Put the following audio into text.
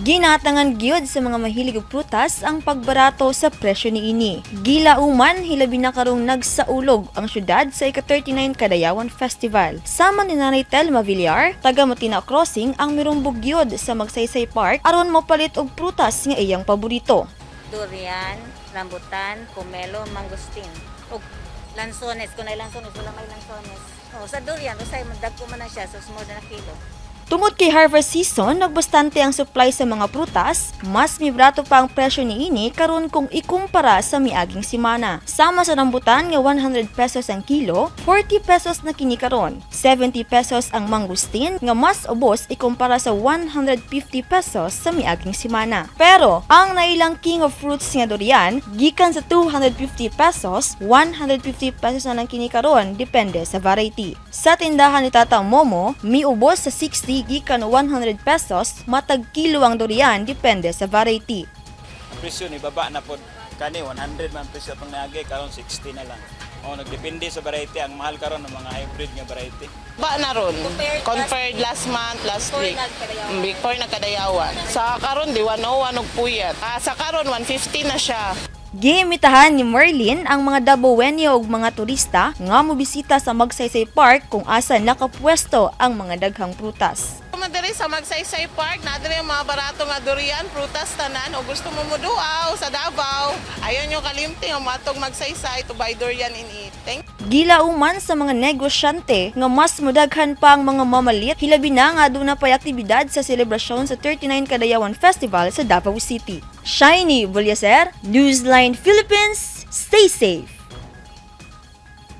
Ginatangan gyud sa mga mahilig og prutas ang pagbarato sa presyo niini. Gilauman, hilabi na karong nagsaulog ang syudad sa ika-39 Kadayawan Festival. Sama ni Nanay Telma Villar, taga Matina Crossing, ang mirumbog gyud sa Magsaysay Park aron mopalit og prutas nga iyang paborito. Durian, rambutan, pomelo, mangosteen. Og lansones, kung ay lansones, wala may lansones. Oh, sa durian, usay dagko man na siya, so more than a kilo. Tungod kay harvest season, nagbastante ang supply sa mga prutas, mas mibrato pa ang presyo niini karon kung ikumpara sa miaging simana. Sama sa rambutan nga 100 pesos ang kilo, 40 pesos na kini karon. 70 pesos ang mangustin nga mas ubos ikumpara sa 150 pesos sa miaging simana. Pero ang nailang king of fruits nga durian, gikan sa 250 pesos, 150 pesos na lang kini karon, depende sa variety. Sa tindahan ni Tata Momo, miubos sa 60 gikan 100 pesos matag kilo ang durian, depende sa variety. Ang presyo ni baba na pod kani, 100 man presyo pang naagi, karon 60 na lang. Oh, nagdepende sa variety. Ang mahal karon ng mga hybrid nga variety. Ba na ron? Compared last month, last week. Before nagkadayawan. Sa karon di 101 og puyat. Ah, sa karon 150 na siya. Giimitahan ni Merlin ang mga Dabawenyo ug mga turista nga mobisita sa Magsaysay Park kung asa nakapwesto ang mga daghang prutas. Kung diri sa Magsaysay Park, naa diri ang mga barato nga durian, prutas tanan, o gusto mo muduaw sa Davao, ayaw nyo kalimti nga moadtog Magsaysay to buy durian and eat. Thank Gilauman sa mga negosyante nga mas mudaghan pa ang mga mamalit, hilabi na nga aduna pay aktibidad sa selebrasyon sa 39 Kadayawan Festival sa Davao City. Shiny Bulyaser, Newsline Philippines, stay safe!